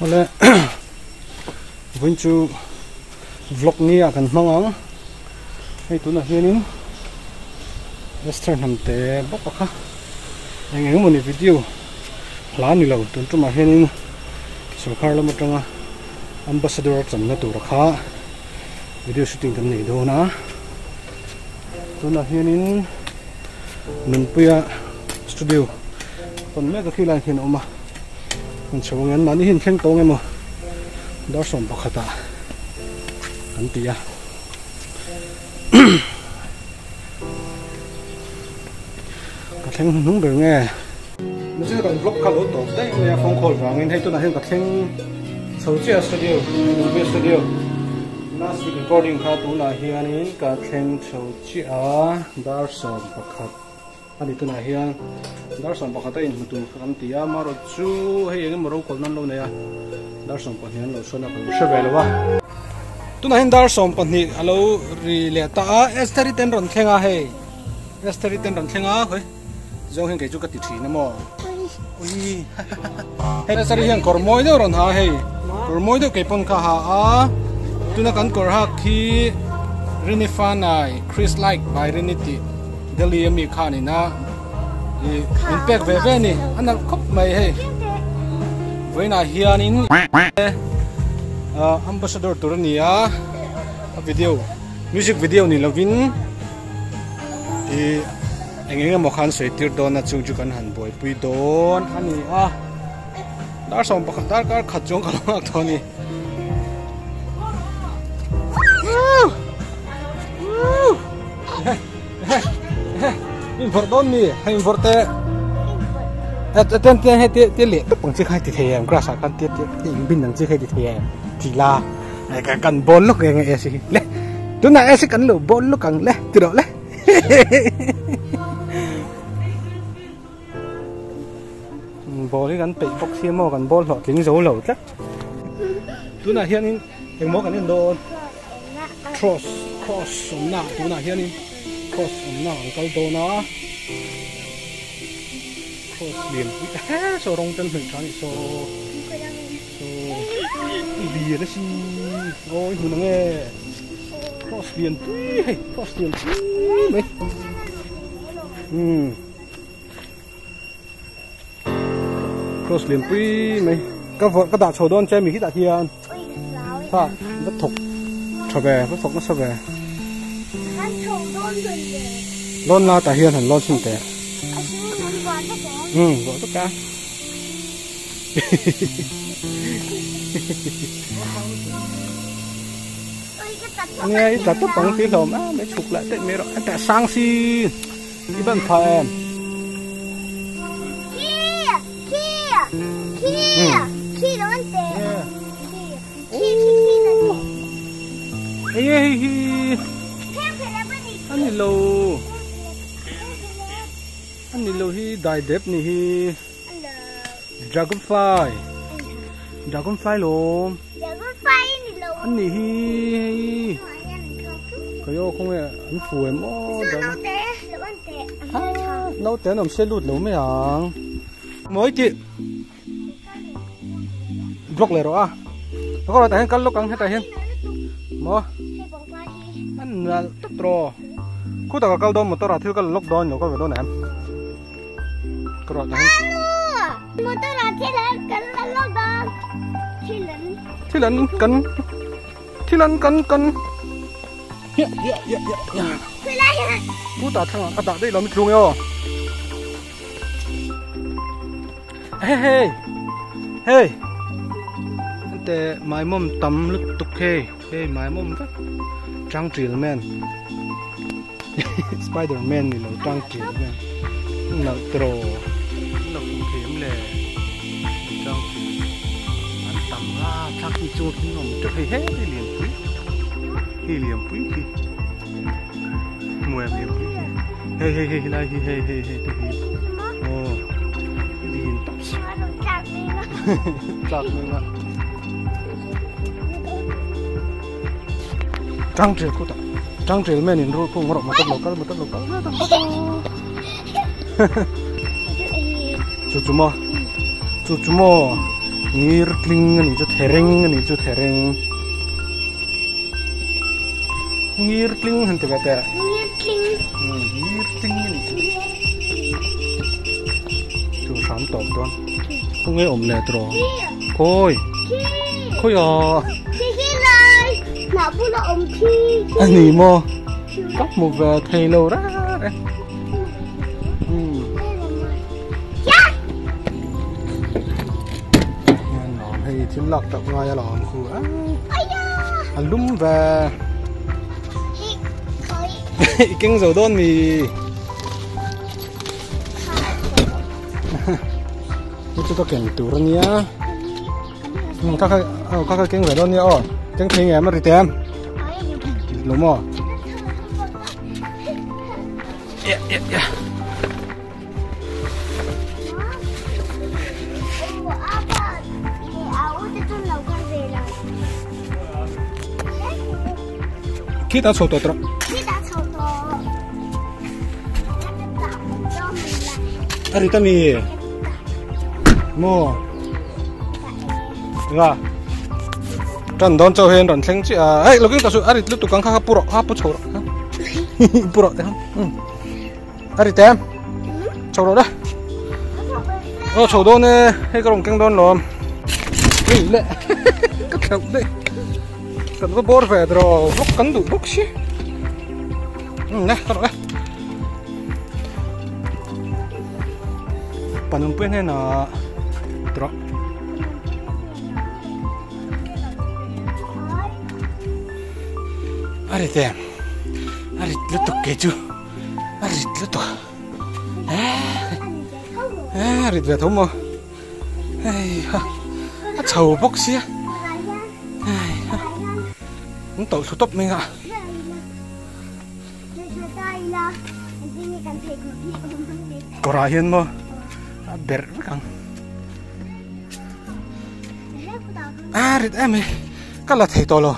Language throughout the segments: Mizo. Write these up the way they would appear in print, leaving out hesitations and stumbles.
Awle vawiin chu vlog ni ah kan hmang ang hei tunah hianin Esther hnamte bawk a kha eng eng emawni video hla ni lo tun tumah hianin sorkar lam atanga ambassador a channa tur kha video shooting kan nei dawn a tunah hianin Nunpuia studio tawn mek a khi lai hian a awm a an chho ang hian mahni hi an thleng tawng emaw dar sawm pakhatah kan ti a. Ka thleng hnuhnung ber nge. Mahse kan vlog kha lo tawp daih mai a phone call vangin hei tunah hian ka thleng chho chiah a studio Nunpuia studio last week recording kha tunah hianin ka thleng chho chiah a dar 11 a ni tunah hian dar 11 a inhmu tur kha kan ti a amaherawh chu hei eng emaw ro kawlh nan lo nei a dar 12 an lo sawn a ka lo hre ve lo a. Tunah hian dar 12 a lo ri leh ta a Esther-i te an rawn thleng a hei Esther-i te an rawn thleng a hawi zawng hian kei chu ka ti thin a maw ui hei Esther-i hian kawr mawi deuh a rawn ha a hei kawr mawi deuh kei pawn kha a ha a tuna kan kawr hak hi Rini Fanai Chris like by Rini tih Delhi ami khan ina ih min pek ve ve a ni a nalh khawp mai hei vawiinah hianin ambassador tur a ni a a video music video ni lovin ih eng eng emaw khan sawi tir dawn a chung chu kan han buaipui dawn a ni a dar 11 darkar khat chuang ka lo nghak tawh a ni. In vawrh dawn mi hei in vawrh teh ten ten hei te te leh tawp ang chi kha ti thei em grass ah khan te te te in bin ang chi kha ti thei em ti la kan kan bawl lawk reng e si le tunah e si kan lo bawl lawk ang le ti rawh le ball hi kan peih bawk sia maw kan ball hlawh tling zo lo tlat tunah hianin engmaw kan en dawn. Cross cross awmna tunah hianin cross awmna an kal dawn a cross lian pui he saw rawng tel hmel tha a nih saw saw i lian a sin aw i hmun ang e cross lian pui hei cross lian pui mai umm cross lian pui mai ka vawrh ka dah chho dawn che mi khi tah hian. Tha va thawk tha ve va thawk nasa ve. Lawn la tah hian han lawn chhin teh. Um vawh vek a. Nia i tla tawp ang tih hlawm a mai chhuk lah daih mai rawh a tah sang si i ban pha em. Hei hei hi a ni lo a ni lo hi dai dep ni hi dragonfly dragonfly lawm a ni hi hei khawiaw khawnge an fu em aw naute an awm se lut lo mai ang. Mawi tih block leh rawh a ka kawr ah tah hian kal lawk ang hetah hian maw a nalh tawp tawh khutah ka kal dawn motor ah thil ka la lawk dawn lo kal ve dawn em ka rawh tah hian motor ah thil an kan la lawk dawn thil an thil an kan thil an kan kan hiah hiah hiah hiah khutah thlangah ka dah daih lo mi tlung e aw. Hey hey hey te maimawm tam lutuk hei hei maimawm vek tangtil man spider man ni lo tangtil man nalh tiraw la fuh thei em le tangtil an tam a thlak hi chu an awm teuh hei he hei lianpui hei lianpui khi. Hmuh em em khi hei hei hei lai hi hei hei hei te hi aw lian tawp si tlak mai nga. Tangṭil khutah tangṭil men in rul khung rawh motor lo kal motor lo kal chu chu maw chu chu maw ngir tling a nih chu thereng a nih chu thereng ngir tling han ti ve teh ngir tling ngir tling a nih chu chu hram tawp dawn khawnge awm leh tawh khawi khawi a a ni maw ka hmu ve thei lo reng reng hei thil lak tak ngai a lo ang khu a a lum ve i keng zo dawn mi Hei chu ka ken tur a nia kha kha aw kha kha keng ve dawn nia aw keng thei nge em a ri te em lo maw ya ya ya Khi ta chho tawh tawh. A ri ta mi. Maw. Nga. Tan dawn chauh hian rawn thleng chiah a. Hei lo keng ta suh a rit lutuk ang kha kha pu rawh kha pu chho rawh. Pu rawh te kha. A ri te. Chho rawh le. Aw chho dawn e. Hei ka rawn keng dawn lawm. Hei le. Ka thlauh daih. Kan va bawr ve draw vlog kan duh bawk si. Le ka rawh le. Panungpui hnenah draw. A ri te. A rit lutuk kei chu. A rit lutuk. A rit ve tho maw. Hei ha. A chho bawk sia. Hei ha. An tawlh thlu tawp mai a. Kawrah hian maw a berh vek ang. A rit em mai. Ka la thei tawh lo.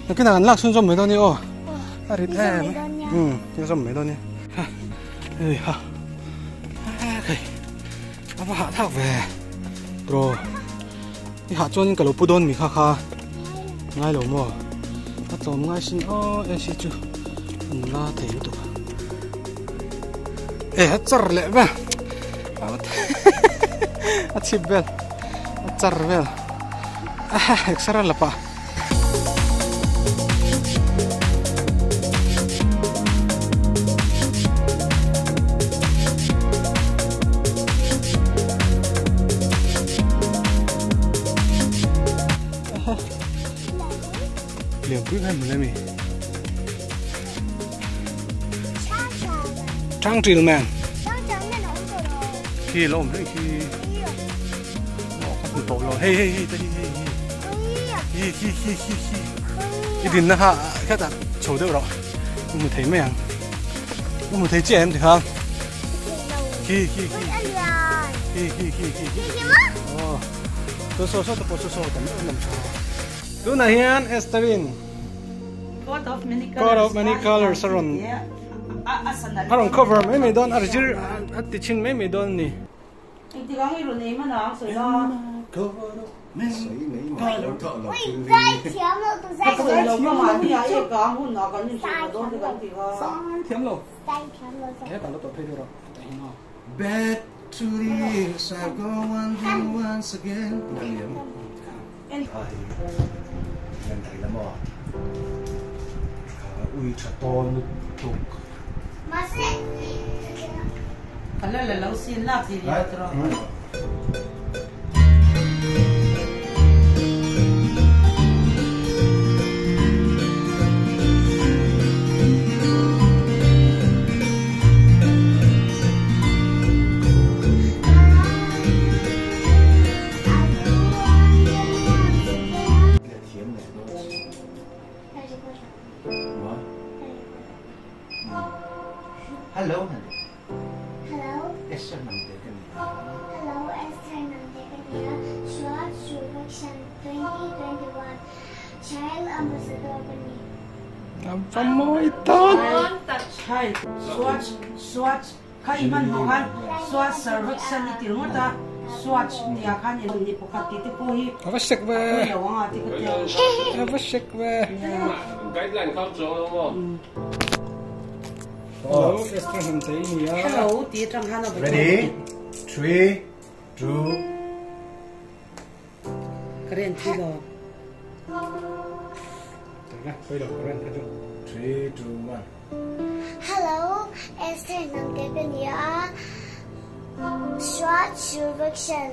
Nakinah an lak chhunzawm mai dawn nia aw. A rit em umm ka zawm mai dawn nia. Hei ha. Hei. A va hah thak ve. Tro. I hah chuan ka lo pu dawn mi kha kha. Ngai lo maw. A tlawm ngai sin aw AC chu an la thei lutuk. E a char leh vel. A chhip vel. A char vel. Extra la pah. Lianpui kha hmu le mi. Changṭil man. Khi lo awm reng khi. Ka hmu tawh lo. Hei hei hei hei hei hei. Hi hi hi hi hi. I dinna kha khetah chho deuh rawh. I hmu thei mai ang. I hmu thei chiah em tikhan? Khi khi khi. Khi khi khi khi. Aw. Saw saw saw te pawh saw saw tam deuh an awm tha. Tunah hian Esterin Coat of many Coat of many colors a rawn a rawn cover mai mai dawn a zir a ti chhin mai mai dawn a ni. Hello Hello Esther Hnamte ka ni a. Hello Esther Hnamte ka ni a. Surat Suvakshan 2021 Child Ambassador ka ni. A mawi tan. Hai Swachh Swachh kha i hman hmuh khan Swachh Sarvekshan i ti ringawt a Swachh tih ah khan i ni pakhat tih te pawh hi A va sek ve. A pawi lo ang a ti ka tia. A va sek ve. Guideline kha chuang lo maw? Hello, Esther Hnamte i nia. Hello tih atang khan a va Ready? 3 2 Ka ren thi lo. 3 2 1 Hello, Esther Hnamte ka nia. Swachh Survekshan.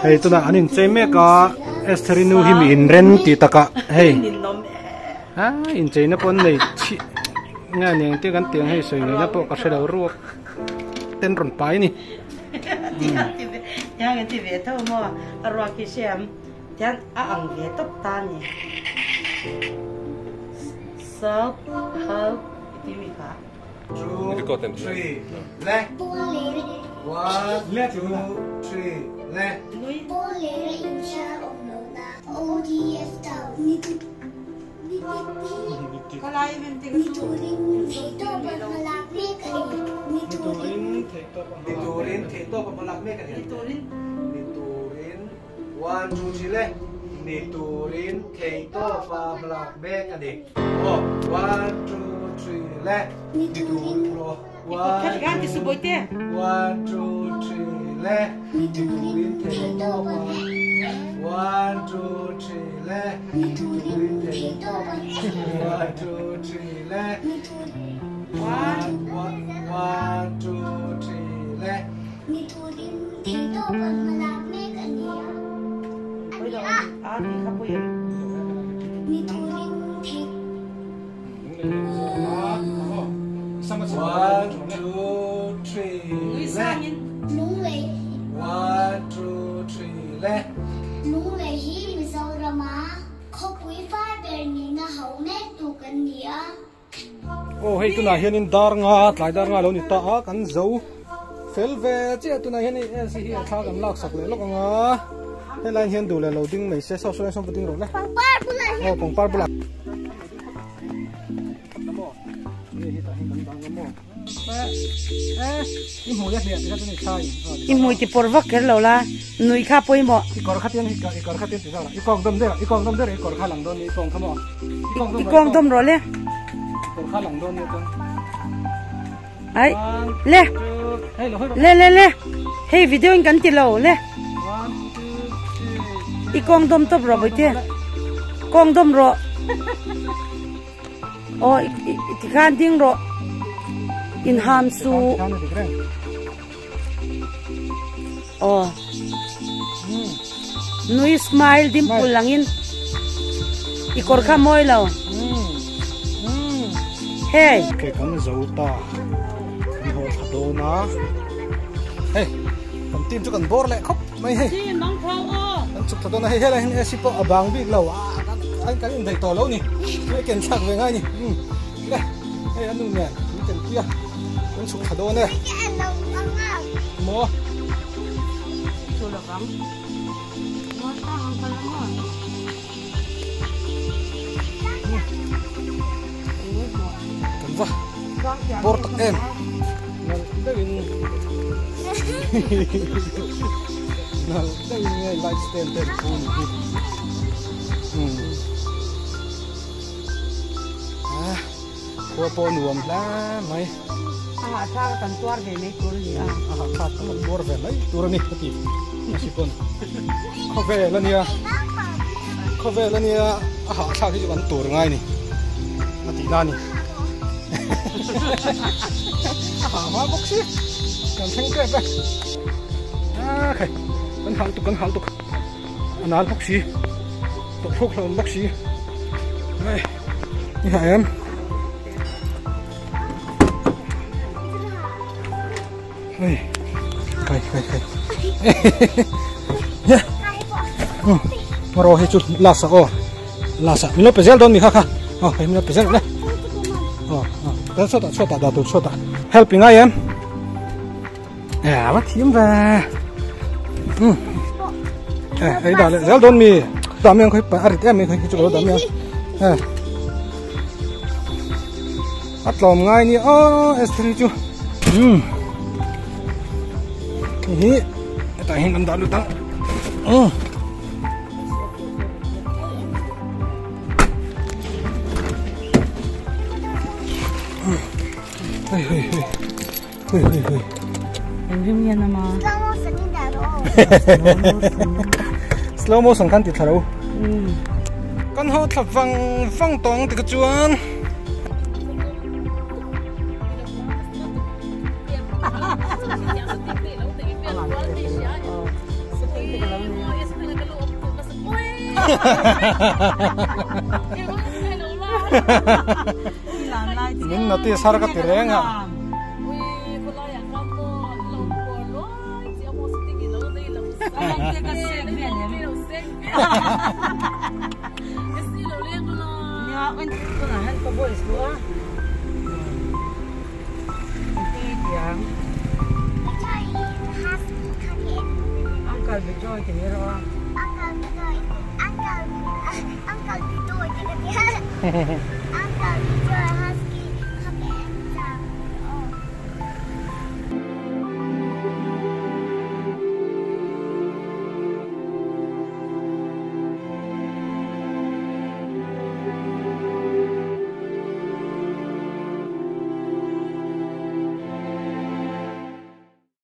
Hei tunah an inchei mek a, Esther-i nu hi mi inren tih takah hei a incheina pawh an nei chih nge a ni ang tih kan tih ang hei sawi ngaihna pawh ka hre lo ruak ten rawn pai a ni. 2 3 le 1 2 3 le Ni turin theihtawp a hmalak mek a ni. Ni turin 1 2 3 le Ni turin theihtawp a hmalak mek a ni. Aw 1 2 3 le Ni turin 1 1 2 3 le Ni turin theihtawp a 1 2 3 le Ni turin theihtawp a 1 2 3 le 1 1 2 3 le Ni turin theihtawp a hmalak mek a ni a. Ni turin thei. 1 2 3 le Lunglei 1 2 3 le Lunglei hi Mizorama khawpui fai ber nihna ho mek tu kan ni a. Aw hei tunah hianin dar nga tlai dar nga lo ni ta a kan zo fel ve chiah tunah hian hei AC hi a thla kan lak sak leh lawk ang a helai hian duh leh lo ding mai se saw saw saw ding rawh le Pangpar bulah hian aw pangpar bulah I hmui ti pawr vak kher lo la, nui kha pawimawh. I kawng dawm rawh le. Ai, le. Le le le. Hei video in kan ti lo le. I kawng dawm tawp rawh bawihte. Kawng dawm rawh. Aw tikhan ding rawh inham su aw nui smile dimple langin i kawr kha mawi lo hei Okay, kan zo ta kan haw thla dawn a hei kan team chu kan bawr leh khawp mai hei kan chhuk thla dawn a hei helai hian AC pawh a bang bik lo a an kan indaih tawh lo ni chu ken thlak ve ngai ni umm le hei a nu nen min ken pui a kan chhuk thla dawn e maw kan va bawr tak em nalh deuhin nalh deuhin nge light stand te an pu ni hi umm ah khua pawh nuam hle mai a hahthlak a kan tuar ve mai tur a ni a a hahthlak a kan tuar ve mai tur a ni a ti a si pawn khawvel a nia khawvel a nia a hahthlak hi chu kan tur ngai a ni a tihna a ni a hah hma bawk si kan thleng tep e a khai kan hal tuk kan hal tuk a nal bawk si tawlhrawk hlauhawm bawk si hei i hah em. Hei kai kai kai ye maro hei chu last ah aw last ah min lo pe zel dawn mi kha kha aw hei min lo pe zel le aw aw tel chhuatah chhuatah dah tur chhuatah help i ngai em e a va thiam ve um. Hei dah leh zel dawn mi. Dah mai ang khawi a rit em mai khawi chu ka lo dah mai ang. A tlawm ngai ni aw S3 chu. Um. Hi hetah hian kan dah lut ang. Um. Hei hei hei. Hei hei hei. Engrim hian ama. Slow motion in dah rawh. Slow motion khan ti thla ro. Kan ho thla vang vang tawng ti ka chuan. Min notice har ka ti reng a. Uncle Bijoy. Uncle Uncle Bijoy.